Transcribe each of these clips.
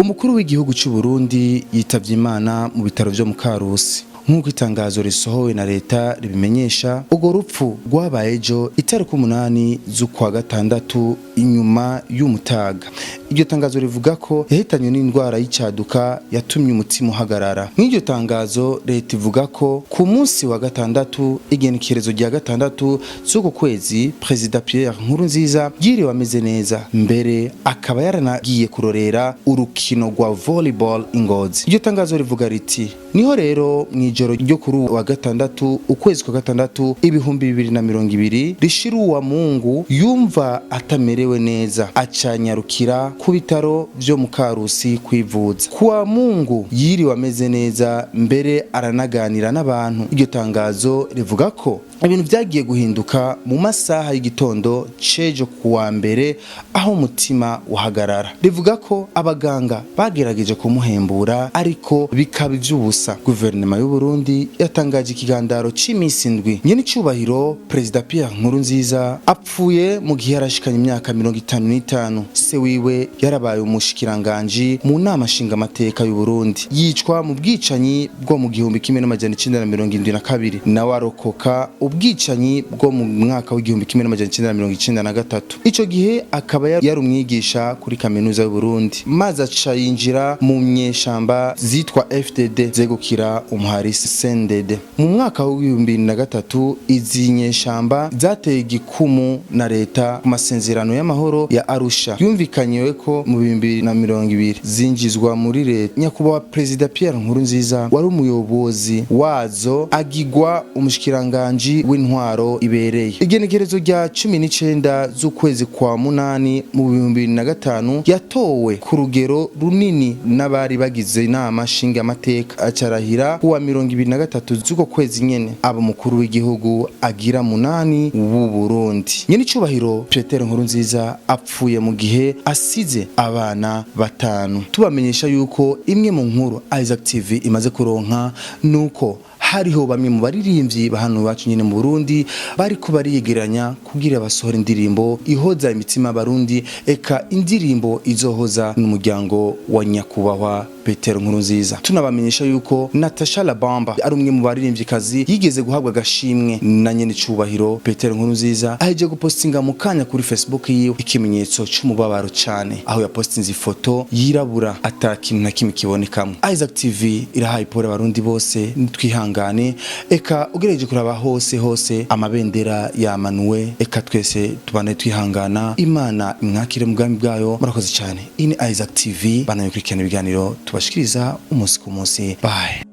Umukuru w'igihugu cy'u Burundi yitavye Imana mu bitaro vyo mu Karusi. Nk'uko itangazo risohowe na leta ribimenyesha, urwo rupfu rwabaye ejo itariki 8 z'ukwa gatandatu inyuma y'umutaga. Iryo tangazo rivuga ko yahitanywe n'indwara y'icaduka yatumye umutima uhagarara. Mw'iryo tangazo leta ivuga ko ku munsi wa gatandatu, igenekerezo rya 6 z'uku kwezi, Perezida Pierre Nkurunziza yiriwe ameze neza, mbere akaba yaranagiye kurorera urukino rwa volleyball i Ngozi. Iryo tangazo rivuga riti: "Niho rero mw'ijoro ryo kuri uwa gatandatu, ukwezi kwa gatandatu, 2020, rishira uwa Mungu, yumva atamerewe neza, acanyarukira ku bitaro vyo mu Karusi kwivuza. Kuwa Mungu yiriwe ameze neza, mbere aranaganira n'abantu." Iryo tangazo rivuga ko ibintu vyagiye guhinduka mu masaha y'igitondo cejo kuwa mbere, aho umutima uhagarara. Rivuga ko abaganga bagerageje kumuhembura ariko bikaba ivy'ubusa. Guverinoma y'u Burundi yatangaje ikigandaro c'imisi 7. Nyene icubahiro Perezida Pierre Nkurunziza apfuye mu gihe yarashikanye imyaka 55. Se wiwe yarabaye umushikiranganji mu nama nshingamateka y'u Burundi, yicwa mu bwicanyi bwo mu 1972, nawe arokoka ubwicanyi bwo mu mwaka w'1993. Ico gihe akaba yari umwigisha kuri kaminuza y'u Burundi, maze aca yinjira mu nyeshamba zitwa FDD zegukira umuhari CNDD. Mu mwaka w'2003 izi nyeshamba zateye igikumu na leta ku masezerano y'amahoro ya Arusha yumvikanywe ko mu 2020, zinjizwa muri leta. Nyakubahwa Perezida Pierre Nkurunziza wari umuyobozi wazo, agigwa umushikiranganji w'intwaro ibereye. Igenekerezo rya 19 z'ukwezi kwa munani mu 2005 yatowe ku rugero runini n'abari bagize inama nshingamateka, acarahira kuwa 23 z'uko kwezi nyene, aba umukuru w'igihugu agira munani w'u Burundi. Nyene icubahiro Petero Nkurunziza apfuye mu gihe asize abana batanu. Tubamenyesha yuko imwe mu nkuru Isaac TV imaze kuronka nuko hariho bamwe mu baririmbyi bahano iwacu nyine mu Burundi bariko bariyegeranya kugira basohora indirimbo ihoza imitima y'Abarundi, eka indirimbo izohoza n'umuryango wa nyakubahwa Petero Nkurunziza. Tunabamenyesha yuko Natasha Labamba ari umwe mu baririmbyikazi yigeze guhabwa agashimwe na nyene cubahiro Petero Nkurunziza, aheje gupostinga mu kanya kuri Facebook yiwe ikimenyetso c'umubabaro cane, aho yapostinze ifoto yirabura ata kintu na kimwe kibonekamwo. Isaac TV irahaye pole Abarundi bose, twihangane. Eka ugerageje kuraba hose hose amabendera yamanuwe, eka twese tubane twihangana. Imana imwakire mu bwami bwayo. Murakoze cyane. Ini Isaac TV, banayikurikirana ibiganiro tubashikiriza umunsi ku munsi. Bye.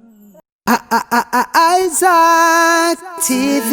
Isaac TV.